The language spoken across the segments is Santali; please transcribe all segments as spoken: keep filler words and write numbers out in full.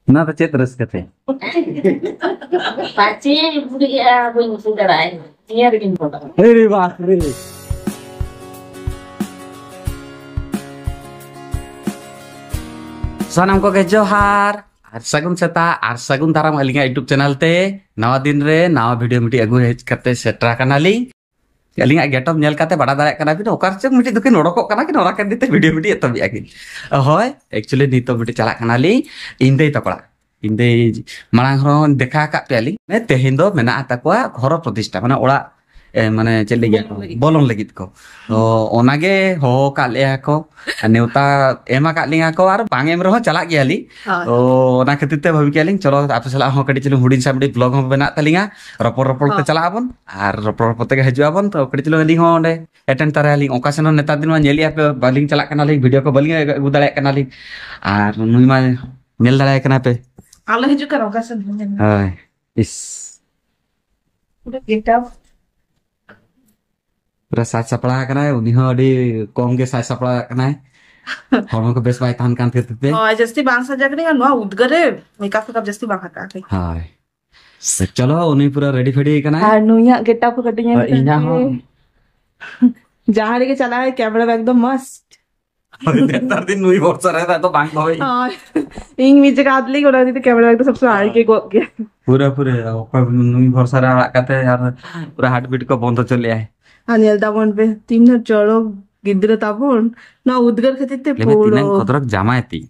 ᱚᱱᱟ ᱫᱚ ᱪᱮᱫ ᱨᱟᱹᱥᱠᱟᱹ ᱛᱮ? ᱯᱟᱪᱮ ᱵᱩᱰᱤᱜᱼᱟ, ᱵᱟᱹᱧ ᱩᱥᱩᱞ ᱫᱟᱲᱮᱭᱟᱜᱼᱟ, ᱱᱤᱭᱟᱹ ᱨᱮᱜᱮᱧ ᱵᱚᱞᱚᱜᱼᱟ᱾ ᱟᱨᱮ ᱵᱟᱯ ᱨᱮ! ᱥᱟᱱᱟᱢ ᱠᱚᱜᱮ ᱡᱚᱦᱟᱨ ᱟᱨ ᱥᱟᱹᱜᱩᱱ ᱥᱮᱛᱟᱜ ᱟᱨ ᱥᱟᱹᱜᱩᱱ ᱫᱟᱨᱟᱢ ᱟᱹᱞᱤᱧᱟᱜ YouTube ᱪᱮᱱᱮᱞ ᱛᱮ᱾ ᱱᱟᱣᱟ ᱫᱤᱱ ᱨᱮ ᱱᱟᱣᱟ ᱵᱷᱤᱰᱤᱭᱳ ᱢᱤᱫᱴᱤᱡ ᱟᱹᱜᱩ ᱦᱮᱡ ᱠᱟᱛᱮ ᱥᱮᱴᱮᱨ ᱟᱠᱟᱱᱟᱞᱤᱧ᱾ ᱟᱹᱞᱤᱧᱟᱜ ᱜᱮᱴᱟᱯ ᱧᱮᱞ ᱠᱟᱛᱮ ᱵᱟᱰᱟᱭ ᱫᱟᱲᱮᱭᱟᱜ ᱠᱟᱱᱟ ᱵᱤᱱ, ᱚᱠᱟ ᱨᱮᱪᱚ ᱢᱤᱫᱴᱤᱡ ᱫᱚᱠᱤᱱ ᱚᱰᱚᱠᱚᱜ ᱠᱟᱱᱟ ᱠᱤᱱ, ᱚᱱᱟ ᱠᱷᱟᱹᱛᱤᱨ ᱛᱮ ᱵᱷᱤᱰᱤᱭᱳ ᱢᱤᱫᱴᱤᱡ ᱮᱛᱚᱦᱚᱵᱮᱜᱼᱟ ᱠᱤᱱ᱾ ᱦᱳᱭ, actually ᱱᱤᱛᱚᱜ ᱢᱤᱫᱴᱤᱡ ᱪᱟᱞᱟᱜ ᱠᱟᱱᱟᱞᱤᱧ ᱤᱧ ᱫᱟᱹᱭ ᱛᱟᱠᱚ ᱚᱲᱟᱜ᱾ ᱤᱧ ᱫᱟᱹᱭ ᱢᱟᱲᱟᱝ ᱦᱚᱸ ᱫᱮᱠᱷᱟ ᱟᱠᱟᱫ ᱯᱮᱭᱟᱞᱤᱧ, ᱢᱟᱱᱮ ᱛᱮᱦᱮᱧ ᱫᱚ ᱢᱮᱱᱟᱜ ᱛᱟᱠᱚᱣᱟ ᱜᱷᱚᱨᱚ ᱯᱨᱚᱛᱤᱥᱴᱷᱟ, ᱢᱟᱱᱮ ᱚᱲᱟᱜ, ᱮ, ᱢᱟᱱᱮ ᱪᱮᱫ ᱞᱟᱹᱭ ᱜᱮᱭᱟ ᱠᱚ, ᱵᱚᱞᱚᱱ ᱞᱟᱹᱜᱤᱫ᱾ ᱵᱚᱞᱚᱱ ᱞᱟᱹᱜᱤᱫ ᱠᱚ᱾ ᱛᱚ ᱚᱱᱟᱜᱮ ᱦᱚᱦᱚ ᱠᱟᱜ ᱞᱮᱭᱟ ᱠᱚ, ᱟᱨ ᱱᱮᱣᱛᱟ ᱮᱢ ᱟᱠᱟᱫ ᱞᱤᱧᱟ ᱠᱚ, ᱟᱨ ᱵᱟᱝ ᱮᱢ ᱨᱮᱦᱚᱸ ᱪᱟᱞᱟᱜ ᱜᱮᱭᱟᱞᱤᱧ᱾ ᱦᱳᱭ᱾ ᱛᱚ ᱚᱱᱟ ᱠᱷᱟᱹᱛᱤᱨ ᱛᱮ ᱵᱷᱟᱵᱤ ᱠᱮᱜᱼᱟ ᱞᱤᱧ, ᱪᱚᱞᱚ ᱟᱯᱮ ᱥᱟᱞᱟᱜ ᱦᱚᱸ ᱠᱟᱹᱴᱤᱡ ᱪᱩᱞᱩᱝ ᱦᱩᱰᱤᱧ ᱥᱟᱢᱰᱤ ᱵᱞᱚᱜ ᱦᱚᱸ ᱢᱮᱱᱟᱜ ᱛᱟᱹᱞᱤᱧᱟ, ᱨᱚᱯᱚᱲ ᱨᱚᱯᱚᱲ ᱛᱮ ᱦᱚᱸ᱾ ᱪᱟᱞᱟᱜ ᱟᱵᱚᱱ, ᱟᱨ ᱨᱚᱯᱚᱲ ᱨᱚᱯᱚᱲ ᱛᱮᱜᱮ ᱦᱤᱡᱩᱜ ᱟᱵᱚᱱ᱾ ᱛᱚ ᱠᱟᱹᱴᱤᱡ ᱪᱩᱞᱩᱝ ᱟᱹᱞᱤᱧ ᱦᱚᱸ ᱚᱸᱰᱮ ᱮᱴᱮᱱᱰ ᱛᱟᱨᱟᱭᱟᱞᱤᱧ᱾ ᱚᱠᱟ ᱥᱮᱱ ᱦᱚᱸ ᱱᱮᱛᱟᱨ ᱫᱤᱱ ᱢᱟ ᱧᱮᱞᱮᱜᱼᱟ ᱯᱮ, ᱵᱟᱹᱞᱤᱧ ᱪᱟᱞᱟᱜ ᱠᱟᱱᱟᱞᱤᱧ, ᱵᱷᱤᱰᱤᱭᱳ ᱠᱚ ᱵᱟᱹᱞᱤᱧ ᱟᱹᱜᱩ ᱫᱟᱲᱮᱭᱟᱜ ᱠᱟᱱᱟᱞᱤᱧ, ᱟᱨ ᱱᱩᱭ ᱢᱟ ᱧᱮᱞ ᱫᱟᱲᱮᱭᱟᱭ ᱠᱟᱱᱟ ᱯᱮ᱾ ᱟᱞᱮ ᱦᱤᱡᱩᱜ ᱠᱟᱱᱟ ᱚᱠᱟ ᱥᱮᱱ ᱦᱚᱸ ᱧᱮᱞ ᱢᱮ᱾ ᱦᱳᱭ᱾ ᱤᱥ᱾ ᱯᱩᱨᱟᱹ ᱜᱮᱴᱟᱯ᱾ ᱯᱩᱨᱟᱹ ᱥᱟᱡᱽ ᱥᱟᱯᱲᱟᱣ ᱟᱠᱟᱱᱟᱭ, ᱩᱱᱤ ᱦᱚᱸ ᱟᱹᱰᱤ ᱠᱚᱢ ᱜᱮ ᱥᱟᱡᱽ ᱥᱟᱯᱲᱟᱣ ᱟᱠᱟᱱᱟᱭ᱾ ᱦᱚᱲᱢᱚ ᱠᱚ ᱵᱮᱥ ᱵᱟᱭ ᱛᱟᱦᱮᱱ ᱠᱟᱱ ᱠᱷᱟᱹᱛᱤᱨ ᱛᱮ᱾ ᱦᱳᱭ, ᱡᱟᱹᱥᱛᱤ ᱵᱟᱝ ᱥᱟᱡᱟᱣ ᱠᱟᱹᱱᱟᱹᱧ, ᱟᱨ ᱱᱚᱣᱟ ᱩᱫᱽᱜᱟᱹᱨ ᱨᱮ ᱢᱮᱠᱟᱯ ᱯᱷᱮᱠᱟᱯ ᱡᱟᱹᱥᱛᱤ ᱵᱟᱝ ᱦᱟᱛᱟᱣ ᱠᱟᱹᱧ᱾ ᱦᱳᱭ᱾ ᱪᱚᱞᱚ, ᱩᱱᱤ ᱯᱩᱨᱟᱹ ᱨᱮᱰᱤ ᱯᱷᱮᱰᱤ ᱠᱟᱱᱟᱭ᱾ ᱟᱨ ᱱᱩᱭᱟᱜ ᱜᱮᱴᱟᱯ ᱠᱚ ᱠᱟᱹᱴᱤᱡ ᱧᱮᱞ ᱦᱳᱭ, ᱤᱧᱟᱹᱜ ᱯᱮ᱾ ᱦᱚᱸ᱾ ᱡᱟᱦᱟᱸ ᱨᱮᱜᱮ ᱪᱟᱞᱟᱜ ᱟᱭ, ᱠᱮᱢᱮᱨᱟ ᱢᱟ ᱮᱠᱫᱚᱢ ᱢᱟᱥᱴ᱾ ᱦᱳᱭ, ᱱᱮᱛᱟᱨ ᱫᱤᱱ ᱱᱩᱭ ᱵᱷᱚᱨᱥᱟ ᱨᱮ ᱫᱚ ᱵᱟᱝ ᱫᱚᱦᱚᱭ᱾ ᱦᱳᱭ᱾ ᱤᱧ ᱢᱤᱫ ᱡᱟᱭᱜᱟ ᱟᱫ ᱞᱤᱧ, ᱚᱱᱟ ᱠᱷᱟᱹᱛᱤᱨ ᱛᱮ ᱠᱮᱢᱮᱨᱟ ᱮᱠᱫᱚᱢ ᱥᱚᱵ ᱥᱚᱢᱚᱭ ᱟᱲᱟᱜ ᱜᱮ ᱜᱚᱫ ᱜᱮᱭᱟ᱾ ᱯᱩᱨᱟᱹ, ᱯᱩᱨᱟᱹ ᱚᱠᱚᱭ ᱱᱩᱭ ᱵᱷᱚᱨᱥᱟ ᱨᱮ ᱟᱲᱟᱜ ᱠᱟᱛᱮ ᱟᱨ ᱯᱩᱨᱟᱹ ᱦᱟᱨᱴ ᱵᱤᱴ ᱠᱚ ᱵᱚᱱᱫᱚ ᱦᱚᱪᱚ ᱞᱮᱭᱟᱭ᱾ ᱟᱨ ᱧᱮᱞ ᱛᱟᱵᱚᱱ ᱯᱮ, ᱛᱤᱱᱟᱹᱜ ᱪᱚᱨᱚᱠ ᱜᱤᱫᱽᱨᱟᱹ ᱛᱟᱵᱚᱱ᱾ ᱱᱚᱣᱟ ᱩᱫᱽᱜᱟᱹᱨ ᱠᱷᱟᱹᱛᱤᱨ ᱛᱮ ᱞᱟᱹᱭ ᱢᱮ, ᱯᱩᱨᱟᱹ ᱛᱤᱱᱟᱹᱝ ᱠᱚᱫᱨᱚᱠ ᱡᱟᱢᱟᱭ ᱛᱤᱧ,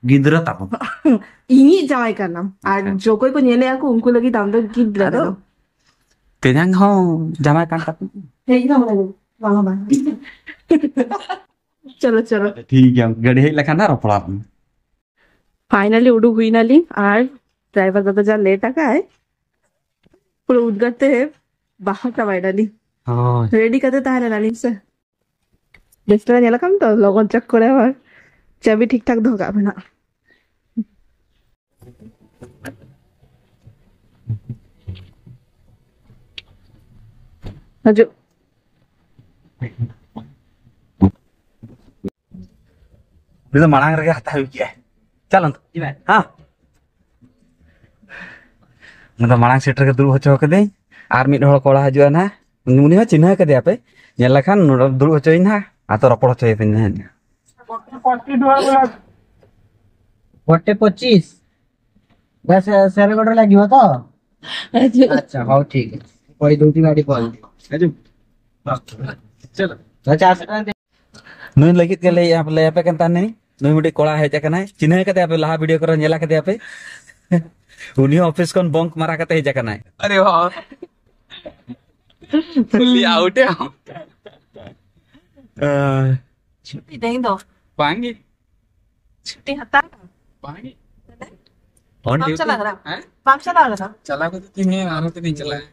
ᱜᱤᱫᱽᱨᱟᱹ ᱛᱟᱵᱚᱱ᱾ ᱤᱧᱤᱡ ᱡᱟᱶᱟᱭ ᱠᱟᱱᱟᱢ᱾ ᱟᱨ ᱟᱪᱪᱷᱟ᱾ ᱡᱚᱠᱚᱭ ᱠᱚ ᱧᱮᱞᱮᱭᱟ ᱠᱚ, ᱩᱱᱠᱩ ᱞᱟᱹᱜᱤᱫ ᱟᱢ ᱫᱚ ᱜᱤᱫᱽᱨᱟᱹ ᱟᱫᱚ ᱠᱟᱱᱟᱢ᱾ ᱛᱮᱧᱟᱝ ᱦᱚᱸ ᱡᱟᱢᱟᱭ ᱠᱟᱱ ᱛᱟᱯᱮ᱾ ᱦᱮᱡ ᱫᱚ ᱵᱟᱝ, ᱵᱟᱝ, ᱵᱟᱝ᱾ ᱪᱚᱞᱚ, ᱪᱚᱞᱚ᱾ ᱴᱷᱤᱠ ᱜᱮᱭᱟ, ᱜᱟᱹᱰᱤ ᱦᱮᱡ ᱞᱮᱠᱷᱟᱱ ᱦᱟᱸᱜ ᱨᱚᱯᱚᱲ ᱟᱵᱚᱱ᱾ ᱯᱷᱟᱭᱱᱟᱞᱤ ᱩᱰᱩᱠ ᱦᱩᱭ ᱱᱟᱞᱤᱧ, ᱟᱨ ᱰᱨᱟᱭᱵᱷᱟᱨ ᱫᱟᱫᱟ ᱡᱟ ᱞᱮᱴ ᱟᱠᱟᱜᱼᱟᱭ, ᱯᱩᱨᱟᱹ ᱩᱫᱽᱜᱟᱹᱨ ᱛᱮ ᱵᱟᱦᱟ ᱪᱟᱵᱟᱭ ᱱᱟᱞᱤᱧ᱾ ᱦᱳᱭ᱾ ᱨᱮᱰᱤ ᱠᱟᱛᱮ ᱛᱟᱦᱮᱸ ᱞᱮᱱᱟᱞᱤᱧ ᱥᱮ᱾ ᱵᱮᱥ ᱞᱮᱠᱟ ᱧᱮᱞ ᱟᱠᱟᱢ ᱛᱚ, ᱞᱚᱜᱚᱱ ᱪᱚᱠᱠᱚᱨ ᱨᱮ ᱟᱵᱟᱨ ᱪᱟᱹᱵᱤ ᱴᱷᱤᱠ ᱴᱷᱟᱠ ᱫᱚᱦᱚ ᱠᱟᱜ ᱢᱮ ᱱᱟᱜ᱾ ᱦᱤᱡᱩᱜ᱾ ᱩᱱᱤ ᱫᱚ ᱢᱟᱲᱟᱝ ᱨᱮᱜᱮ ᱦᱟᱛᱟᱣ ᱦᱩᱭ ᱠᱮᱜᱼᱟᱭ᱾ ᱪᱟᱞ ᱚᱱᱛᱮ᱾ ᱦᱮᱸ᱾ ᱩᱱᱤ ᱫᱚ ᱢᱟᱲᱟᱝ ᱥᱤᱴ ᱨᱮᱜᱮ ᱫᱩᱲᱩᱵ ᱦᱚᱪᱚ ᱠᱟᱹᱫᱟᱹᱧ᱾ ᱟᱨ ᱢᱤᱫ ᱦᱚᱲ ᱠᱚᱲᱟ ᱦᱤᱡᱩᱜᱼᱟ ᱱᱟᱦᱟᱜ, ᱩᱱᱤ ᱦᱚᱸ ᱪᱤᱱᱦᱟᱹ ᱠᱟᱫᱮᱭᱟ ᱯᱮ᱾ ᱧᱮᱞ ᱞᱮᱠᱷᱟᱱ ᱱᱚᱰᱮ ᱫᱩᱲᱩᱵ ᱦᱚᱪᱚᱭᱮᱧ ᱱᱟᱦᱟᱜ, ᱟᱫᱚ ᱨᱚᱯᱚᱲ ᱦᱚᱪᱚᱭᱮᱯᱮ ᱱᱟᱦᱟᱜ᱾ ᱜᱚᱴᱮ ᱯᱚᱸᱪᱤᱥ᱾ ᱵᱮᱥ, ᱥᱮᱨᱮ ᱜᱚᱰᱟ ᱞᱟᱹᱜᱤᱫ ᱛᱚ? ᱟᱪᱪᱷᱟ᱾ ᱟᱪᱪᱷᱟ, ᱦᱚᱸ, ᱴᱷᱤᱠ ᱟᱪᱷᱮ᱾ ᱦᱳᱭ, ᱫᱩ ᱛᱤᱱ ᱟᱹᱰᱤ ᱯᱚᱨ᱾ ᱦᱤᱡᱩᱜ᱾ ᱪᱚᱞᱚ᱾ ᱟᱪᱪᱷᱟ, ᱟᱥᱮ ᱠᱟᱱ ᱱᱩᱭ ᱞᱟᱹᱜᱤᱫ ᱜᱮ ᱞᱟᱹᱭ, ᱞᱟᱹᱭ ᱟᱯᱮ ᱠᱟᱱ ᱛᱟᱦᱮᱱᱟᱹᱧ, ᱱᱩᱭ ᱢᱤᱫᱴᱤᱡ ᱠᱚᱲᱟ ᱦᱮᱡ ᱟᱠᱟᱱᱟᱭ, ᱪᱤᱱᱦᱟᱹ ᱠᱟᱫᱮᱭᱟ ᱯᱮ, ᱞᱟᱦᱟ ᱵᱷᱤᱰᱤᱭᱳ ᱠᱚᱨᱮ ᱧᱮᱞ ᱠᱟᱫᱮᱭᱟ ᱯᱮ᱾ ᱩᱱᱤ ᱦᱚᱸ ᱚᱯᱷᱤᱥ ᱠᱷᱚᱱ ᱵᱚᱝᱠ ᱢᱟᱨᱟ ᱠᱟᱛᱮ ᱦᱮᱡ ᱟᱠᱟᱱᱟᱭ᱾ ᱟᱨᱮ ᱵᱟᱵᱟ᱾ ᱯᱷᱩᱞᱞᱤ ᱟᱣᱩᱴ ᱮ᱾ ᱟᱸ, ᱪᱷᱩᱴᱤ ᱛᱮᱦᱮᱧ ᱫᱚ᱾ ᱵᱟᱝ ᱜᱮ᱾ ᱪᱷᱩᱴᱤ ᱦᱟᱛᱟᱣ ᱠᱟᱜ ᱟᱢ? ᱵᱟᱝ ᱜᱮ᱾ ᱛᱟᱦᱞᱮ? On ᱵᱟᱢ duty᱾ ᱪᱟᱞᱟᱣ ᱠᱟᱱᱟ? ᱦᱮᱸ? ᱵᱟᱢ ᱪᱟᱞᱟᱣ ᱠᱟᱱᱟ? ᱪᱟᱞᱟᱣ ᱠᱟᱛᱮ ᱛᱤᱧ ᱟᱨᱦᱚᱸ ᱛᱤᱱᱟᱹᱧ ᱪᱟᱞᱟᱜᱼᱟ᱾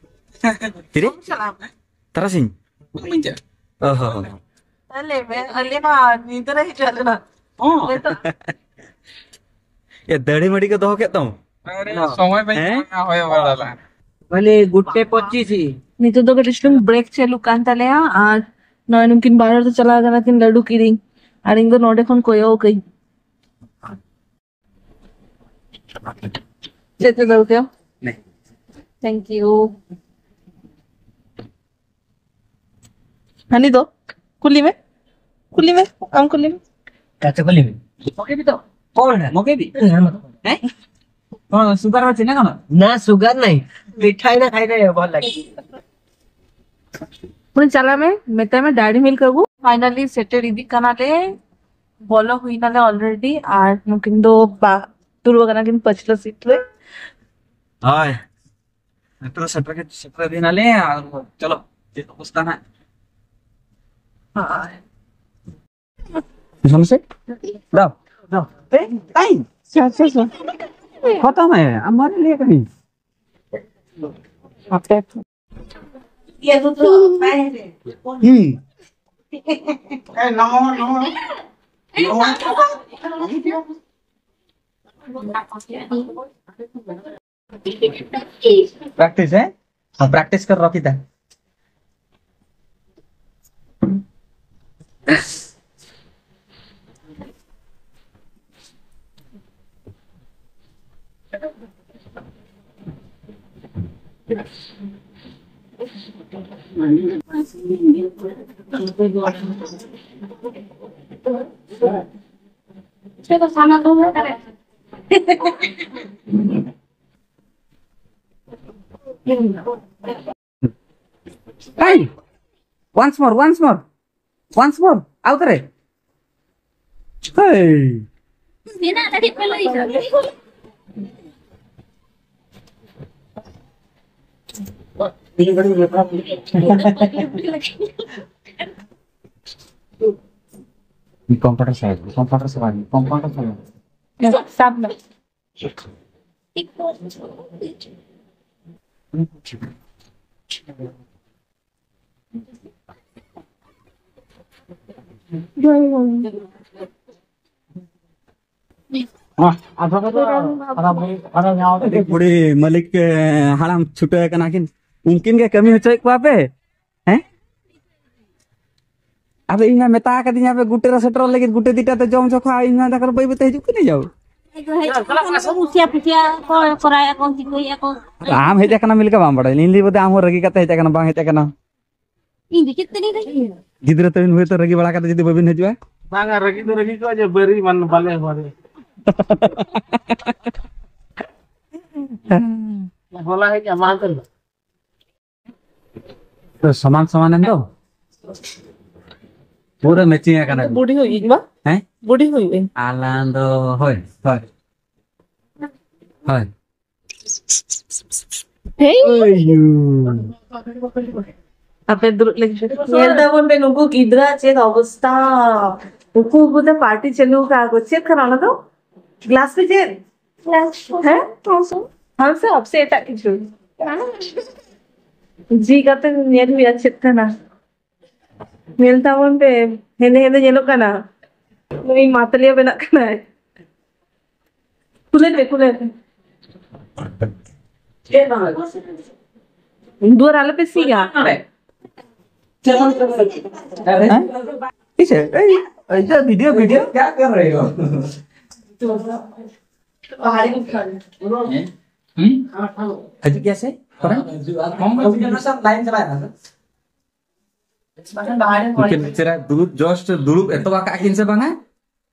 ᱛᱤᱨᱮ? ᱵᱟᱢ ᱪᱟᱞᱟᱣ ᱠᱟᱱᱟ? ᱛᱟᱨᱟᱥᱤᱧ? ᱵᱟᱹᱧ ᱪᱟᱞᱟᱜᱼᱟ᱾ ᱚ ᱦᱚᱸ ᱦᱚᱸ᱾ ᱛᱟᱦᱞᱮ ᱢᱮ, ᱟᱞᱮ ᱢᱟ ᱧᱤᱫᱟᱹ ᱨᱮ ᱦᱤᱡᱩᱜ ᱟᱞᱮ ᱱᱟ᱾ ᱦᱚᱸ᱾ ᱱᱤᱛᱚᱜ ᱮ, ᱫᱟᱹᱲᱤ ᱢᱟᱹᱲᱤ ᱠᱚ ᱫᱚᱦᱚ ᱠᱮᱫ ᱛᱟᱢ? ᱟᱨᱮ, ᱥᱚᱢᱚᱭ ᱵᱟᱹᱧ ᱦᱮᱸ? ᱧᱟᱢᱟ, ᱦᱚᱭᱚ ᱵᱟᱲᱟ ᱞᱟᱝ᱾ ᱢᱟᱱᱮ, ᱜᱩᱴᱮ ᱯᱚᱸᱪᱤᱥ ᱦᱤ᱾ ᱱᱤᱛᱚᱜ ᱫᱚ ᱠᱟᱹᱴᱤᱡ ᱪᱩᱞᱩᱝ ᱵᱨᱮᱠ ᱪᱟᱹᱞᱩᱜ ᱠᱟᱱ ᱛᱟᱞᱮᱭᱟ, ᱟᱨ ᱱᱚᱜᱼᱚᱭ ᱱᱩᱠᱤᱱ ᱵᱟᱨ ᱦᱚᱲ ᱫᱚ ᱪᱟᱞᱟᱣ ᱠᱟᱱᱟ ᱠᱤᱱ ᱞᱟᱹᱰᱩ ᱠᱤᱨᱤᱧ, ᱟᱨ ᱤᱧ ᱫᱚ ᱱᱚᱰᱮ ᱠᱷᱚᱱ ᱠᱚᱭᱚᱜ ᱟᱹᱧ᱾ ᱪᱮᱫ ᱪᱮᱫ ᱫᱚᱨᱠᱟᱨ? ᱱᱮ᱾ Thank you. ᱦᱟᱹᱱᱤ ᱫᱚ ᱠᱩᱞᱤ ᱢᱮ, ᱠᱩᱞᱤ ᱢᱮ, ᱟᱢ ᱠᱩᱞᱤ ᱢᱮ᱾ ᱠᱟᱪᱮ ᱠᱩᱞᱤ ᱢᱮ᱾ ᱢᱚᱠᱮ ᱵᱤ ᱛᱚ? ᱠᱚᱱ ᱦᱮ? ᱢᱚᱠᱮ ᱵᱤ? ᱦᱮᱸ, ᱦᱮᱸ᱾ ᱦᱮᱸ? ᱠᱚᱱ ᱥᱩᱜᱟᱨ ᱦᱚᱸ ᱪᱤᱱᱦᱟᱹ ᱠᱟᱱᱟ? ᱱᱟ, ᱥᱩᱜᱟᱨ ᱱᱟᱦᱤ, ᱢᱤᱴᱷᱟᱭ ᱱᱟ ᱠᱷᱟᱭ ᱱᱟ, ᱵᱚᱦᱚᱛ ᱞᱟᱜᱮ᱾ ᱩᱱᱤ ᱪᱟᱞᱟᱜ ᱢᱮ, ᱢᱮᱛᱟᱭ ᱢᱮ ᱰᱟᱭᱨᱤ ᱢᱤᱞᱠ ᱟᱹᱜᱩ᱾ ᱯᱷᱟᱭᱱᱟᱞᱤ ᱥᱮᱴᱮᱨ ᱤᱫᱤᱜ ᱠᱟᱱᱟᱞᱮ, ᱵᱚᱞᱚ ᱦᱩᱭ ᱱᱟᱞᱮ ᱚᱞᱨᱮᱰᱤ, ᱟᱨ ᱱᱩᱠᱤᱱ ᱫᱚ ᱵᱟ-, ᱫᱩᱲᱩᱵ ᱟᱠᱟᱱᱟ ᱠᱤᱱ ᱯᱟᱹᱪᱷᱞᱟᱹ ᱥᱤᱴ ᱨᱮ᱾ ᱦᱳᱭ, ᱱᱤᱛᱚᱜ ᱥᱮᱴᱮᱨ ᱜᱮ ᱥᱮᱴᱮᱨ ᱤᱫᱤ ᱱᱟᱞᱮ, ᱟᱨ ᱪᱚᱞᱚ, ᱪᱮᱫ ᱚᱵᱚᱥᱛᱟ ᱱᱟᱜ᱾ ᱦᱳᱭ᱾ ᱥᱟᱢᱥᱮ? ᱫᱟᱣ, ᱫᱟᱣ᱾ ᱮ, ᱛᱟᱭ᱾ ᱟᱪᱪᱷᱟ, ᱟᱪᱪᱷᱟ, ᱟᱪᱪᱷᱟ᱾ ᱠᱷᱚᱛᱚᱢ ᱦᱮ, ᱦᱟᱢᱟᱨᱮ ᱞᱤᱭᱮ ᱠᱟᱦᱤ᱾ ᱟᱯᱮ ᱦᱩᱸ᱾ प्रैक्टिस है। हाँ, प्रैक्टिस कर रहा था। Hey! Once more, once more, once more. ᱟᱣᱛᱟᱨᱮ᱾ Hey! ᱢᱮᱱᱟᱜ ᱞᱟᱹᱜᱤᱫ ᱯᱮ ᱞᱟᱹᱭ ᱠᱟᱜ᱾ Computer science, computer science, computer science. ᱥᱟᱵ ᱢᱮ᱾ ᱟᱹᱰᱤ ᱵᱩᱲᱤ ᱢᱟᱹᱞᱤᱠ, ᱮ, ᱦᱟᱲᱟᱢ ᱪᱷᱩᱴᱟᱹᱣ ᱟᱠᱟᱱᱟ ᱠᱤᱱ, ᱩᱱᱠᱤᱱ ᱜᱮ ᱠᱟᱹᱢᱤ ᱦᱚᱪᱚᱭᱮᱫ ᱠᱚᱣᱟ ᱯᱮ, ᱦᱮᱸ? ᱟᱫᱚ ᱤᱧ ᱢᱟ ᱢᱮᱛᱟ ᱠᱟᱫᱤᱧᱟ ᱯᱮ ᱜᱩᱴᱮ ᱨᱮ ᱥᱮᱴᱮᱨᱚᱜ ᱞᱟᱹᱜᱤᱫ, ᱜᱩᱴᱮ ᱫᱤᱴᱟ ᱛᱮ ᱡᱚᱢ ᱡᱚᱠᱷᱟ ᱤᱧ ᱢᱟ ᱫᱟᱠᱟ ᱵᱟᱹᱭ ᱵᱟᱹᱭ ᱛᱮ ᱦᱤᱡᱩᱜ ᱠᱟᱹᱱᱟᱹᱧ ᱡᱟᱣ᱾ ᱩᱥᱤᱭᱟ ᱯᱩᱥᱤᱭᱟ ᱠᱚ ᱠᱚᱨᱟᱭᱟ ᱠᱚ, ᱪᱤᱠᱟᱹᱭᱟ ᱠᱚ᱾ ᱟᱢ ᱦᱮᱡ ᱟᱠᱟᱱᱟ ᱢᱤᱞᱠᱟ ᱵᱟᱢ ᱵᱟᱲᱟᱭᱟ, ᱤᱧ ᱞᱟᱹᱭ ᱵᱚᱫᱮ ᱟᱢ ᱦᱚᱸ ᱨᱟᱹᱜᱤ ᱠᱟᱛᱮ ᱦᱮᱡ ᱟᱠᱟᱱᱟ, ᱵᱟᱝ ᱦᱮᱡ ᱟᱠᱟᱱᱟ᱾ ᱤᱧ ᱫᱚ ᱪᱮᱫ ᱛᱮᱞᱤᱧ ᱨᱟᱹᱜᱤᱭᱟ? ᱜᱤᱫᱽᱨᱟᱹ ᱛᱟᱹᱵᱤᱱ ᱦᱩᱭᱛᱚ ᱨᱟᱹᱜᱤ ᱵᱟᱲᱟ ᱠᱟᱛᱮ ᱡᱩᱫᱤ ᱵᱟᱹᱵᱤᱱ ᱦᱤᱡᱩᱜᱼᱟ᱾ ᱵᱟᱝᱟ, ᱨᱟᱹᱜᱤ ᱫᱚ ᱨᱟᱹᱜᱤ ᱠᱚᱜᱼᱟ ᱡᱮ ᱵᱟᱹᱨᱤ ᱢᱟᱱ ᱵᱟᱞᱮ ᱦᱚᱲ᱾ ᱦᱚᱞᱟ ᱦᱮᱡ ᱟᱢᱟ ᱛᱚ᱾ ᱛᱚ ᱥᱚᱢᱟᱱ ᱥᱚᱢᱟᱱ ᱮᱱ ᱫᱚ᱾ ᱯᱩᱨᱟᱹ ᱢᱮᱪᱤᱝ ᱟᱠᱟᱱᱟ᱾ ᱵᱩᱰᱷᱤ ᱦᱩᱭᱩᱜ ᱤᱧ ᱵᱟ? ᱦᱮᱸ? ᱵᱩᱰᱷᱤ ᱦᱩᱭᱩᱜ ᱤᱧ᱾ ᱟᱞᱟᱝ ᱫᱚ ᱦᱳᱭ, ᱦᱳᱭ᱾ ᱦᱳᱭ᱾ ᱦᱮᱸ? ᱳᱭ ᱭᱩ᱾ ᱟᱯᱮ ᱫᱩᱲᱩᱵ ᱞᱟᱹᱜᱤᱫ ᱯᱮ᱾ ᱧᱮᱞ ᱛᱟᱵᱚᱱ ᱯᱮ ᱱᱩᱠᱩ ᱜᱤᱫᱽᱨᱟᱹ ᱪᱮᱫ ᱚᱵᱚᱥᱛᱟ᱾ ᱩᱠᱩ ᱩᱠᱩ ᱛᱮ ᱯᱟᱨᱴᱤ ᱪᱟᱹᱞᱩ ᱟᱠᱟᱫ ᱠᱚ᱾ ᱪᱮᱫ ᱠᱟᱱᱟ ᱚᱱᱟ ᱫᱚ? ᱜᱞᱟᱥ ᱨᱮ ᱪᱮᱫ? ᱦᱮᱸ? ᱛᱷᱟᱢᱥ ᱟᱯ ᱥᱮ ᱮᱴᱟᱜ ᱠᱤᱪᱷᱩ? ᱡᱤ ᱠᱟᱛᱮ ᱧᱮᱞ ᱦᱩᱭᱩᱜᱼᱟ ᱪᱮᱫ ᱠᱟᱱᱟ᱾ ᱧᱮᱞ ᱛᱟᱵᱚᱱ ᱯᱮ, ᱦᱮᱸᱫᱮ ᱦᱮᱸᱫᱮ ᱧᱮᱞᱚᱜ ᱠᱟᱱᱟ᱾ ᱱᱩᱭ ᱢᱟᱛᱞᱤᱭᱟ ᱵᱮᱱᱟᱜ ᱠᱟᱱᱟᱭ᱾ ᱠᱩᱞᱮ ᱯᱮ, ᱠᱩᱞᱮ ᱯᱮ᱾ ᱫᱩᱣᱟᱨ ᱟᱞᱚ ᱯᱮ ᱥᱤᱜᱟ᱾ ᱦᱮᱸ? ᱤᱥᱮ, ᱮᱭ, ᱮᱭ, ᱡᱟ video, video, ᱠᱭᱟ ᱠᱟᱨ ᱨᱮ ᱦᱳ? ᱦᱤᱡᱩᱜ ᱜᱮᱭᱟ ᱥᱮ? ᱠᱚᱨᱮ? ᱠᱚᱢ ᱵᱚᱭᱚᱥ ᱡᱮᱱᱟᱨᱮᱥᱚᱱ ᱞᱟᱭᱤᱱ ᱪᱟᱞᱟᱜ ᱠᱟᱱᱟ ᱥᱮ? ᱵᱟᱠᱷᱟᱱ ᱵᱟᱦᱨᱮ ᱩᱱᱠᱤᱱ ᱠᱚᱞᱮᱡᱽ ᱵᱮᱪᱟᱨᱟ ᱫᱩᱲᱩᱵ, just ᱫᱩᱲᱩᱵ ᱮᱛᱚᱦᱚᱵ ᱟᱠᱟᱫ ᱠᱤᱱ ᱥᱮ ᱵᱟᱝᱟ?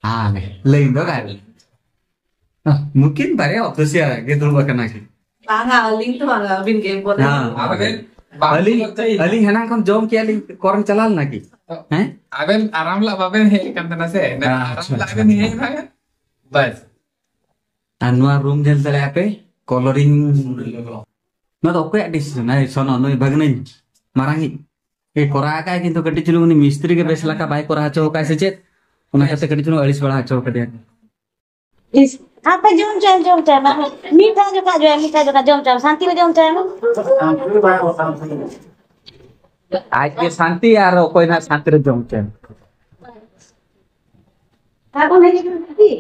ᱦᱮᱸ, ᱞᱟᱹᱭᱤᱱ ᱫᱚ ᱜᱟᱭ᱾ ᱱᱩᱠᱤᱱ ᱵᱟᱨᱭᱟ ᱚᱯᱷᱤᱥᱤᱭᱟᱞ ᱜᱮ ᱫᱩᱲᱩᱵ ᱟᱠᱟᱱᱟ ᱠᱤᱱ᱾ ᱵᱟᱝᱟ, ᱟᱹᱞᱤᱧ ᱫᱚ ᱵᱟᱝᱟ, ᱟᱹᱵᱤᱱ ᱜᱮ ᱵᱚᱞᱮ᱾ ᱦᱮᱸ᱾ ᱟᱵᱮᱱ ᱵᱟᱝ ᱟᱹᱞᱤᱧ, ᱵᱚᱞᱛᱮ ᱟᱹᱞᱤᱧ ᱦᱮᱱᱟᱝ ᱠᱷᱚᱱ ᱡᱚᱢ ᱠᱮᱜᱼᱟ ᱞᱤᱧ, ᱠᱚᱨᱮᱱ ᱪᱟᱞᱟᱣ ᱞᱮᱱᱟ ᱠᱤ? ᱦᱮᱸ? ᱟᱵᱮᱱ ᱟᱨᱟᱢ ᱞᱟᱜ ᱵᱟᱵᱮᱱ ᱦᱮᱡ ᱟᱠᱟᱱ ᱛᱟᱦᱮᱱᱟ ᱥᱮ? ᱟᱪᱪᱷᱟ, ᱟᱨᱟᱢ ᱞᱟᱜ ᱟᱪᱪᱷᱟ, ᱵᱮᱱ ᱟᱪᱪᱷᱟ᱾ ᱦᱮᱡ ᱮᱱᱟ, ᱵᱟᱥ᱾ ᱟᱨ ᱱᱚᱣᱟ ᱨᱩᱢ ᱧᱮᱞ ᱫᱟᱲᱮᱭᱟᱜᱼᱟ ᱯᱮ, ᱠᱚᱞᱚᱨᱤᱝ᱾ ᱱᱚᱣᱟ ᱫᱚ ᱚᱠᱚᱭᱟᱜ ᱰᱤᱥᱤᱥᱚᱱ? ᱮᱭ ᱥᱚᱱᱚ, ᱱᱩᱭ ᱵᱷᱟᱹᱜᱽᱱᱟᱹᱧ ᱢᱟᱨᱟᱝᱤᱡ ᱮ ᱠᱚᱨᱟᱣ ᱟᱠᱟᱫ, ᱠᱤᱱᱛᱩ ᱠᱟᱹᱴᱤᱡ ᱪᱩᱞᱩᱝ ᱩᱱᱤ ᱢᱤᱥᱛᱨᱤ ᱜᱮ ᱵᱮᱥ ᱞᱮᱠᱟ ᱵᱟᱭ ᱠᱚᱨᱟᱣ ᱦᱚᱪᱚ ᱟᱠᱟᱫ ᱥᱮ ᱪᱮᱫ? ᱚᱱᱟ ᱠᱷᱟᱹᱛᱤᱨ ᱠᱟᱹᱴᱤᱡ ᱪᱩᱞᱩᱝ ᱟᱹᱲᱤᱥ ᱵᱟᱲᱟ ᱦᱚᱪᱚ ᱠᱟᱫᱮᱭᱟ᱾ ᱤᱥ, ᱟᱯᱮ ᱡᱚᱢ ᱪᱟᱭ, ᱡᱚᱢ ᱪᱟᱭ, ᱢᱟ᱾ ᱢᱤᱫ ᱫᱷᱟᱣ ᱡᱚᱠᱷᱟ ᱡᱚᱢ, ᱢᱤᱫ ᱫᱷᱟᱣ ᱡᱚᱠᱷᱟ ᱡᱚᱢ ᱪᱟᱭ, ᱥᱟᱱᱛᱤ ᱨᱮ ᱡᱚᱢ ᱪᱟᱭ ᱢᱟ᱾ ᱟᱡ ᱜᱮ ᱥᱟᱱᱛᱤ ᱟᱨ ᱚᱠᱚᱭ ᱱᱟᱜ ᱥᱟᱱᱛᱤ ᱨᱮ ᱡᱚᱢ ᱪᱟᱭ? ᱟᱨ ᱚᱱᱮ ᱡᱮ ᱥᱟᱱᱛᱤ᱾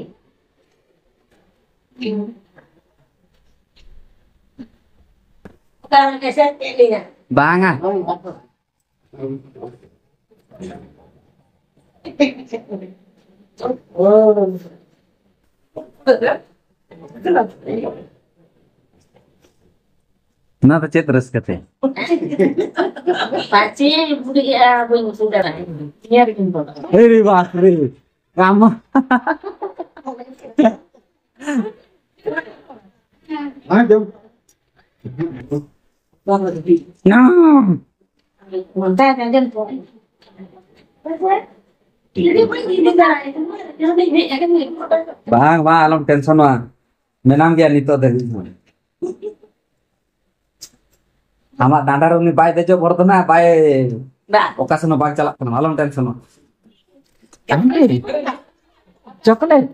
ᱚᱠᱟ ᱨᱮ ᱮᱥᱮᱫ ᱠᱮᱫ ᱞᱤᱧᱟ? ᱵᱟᱝᱟ᱾ ᱚᱱᱟ ᱫᱚ ᱪᱮᱫ ᱨᱟᱹᱥᱠᱟᱹ ᱛᱮ? ᱯᱟᱪᱮ ᱵᱩᱰᱤᱜᱼᱟ, ᱵᱟᱹᱧ ᱩᱛᱩ ᱫᱟᱲᱮᱭᱟᱜᱼᱟ᱾ ᱧᱮᱞ ᱠᱤᱱ ᱵᱚᱞᱚ᱾ ᱟᱨᱮ ᱵᱟᱯ ᱨᱮ, ᱟᱢ᱾ ᱦᱮᱸ, ᱡᱚᱢ᱾ ᱚᱱᱠᱟ ᱜᱮ ᱟᱸᱡᱚᱢ ᱠᱚ᱾ ᱵᱟᱝ, ᱵᱟᱝ, ᱟᱞᱚᱢ ᱴᱮᱱᱥᱚᱱᱚᱜᱼᱟ, ᱢᱮᱱᱟᱢ ᱜᱮᱭᱟ ᱱᱤᱛᱚᱜ ᱫᱷᱟᱹᱵᱤᱡ ᱦᱚᱸ᱾ ᱟᱢᱟᱜ ᱰᱟᱸᱰᱟ ᱨᱮ ᱩᱱᱤ ᱵᱟᱭ ᱫᱮᱡᱚᱜ ᱵᱚᱨᱫᱷᱚᱱᱟ, ᱵᱟᱭ ᱵᱟ᱾ ᱚᱠᱟ ᱥᱮᱱ ᱦᱚᱸ ᱵᱟᱭ ᱪᱟᱞᱟᱜ ᱠᱟᱱᱟ, ᱟᱞᱚᱢ ᱴᱮᱱᱥᱚᱱᱚᱜᱼᱟ᱾ ᱪᱚᱠᱞᱮᱴ,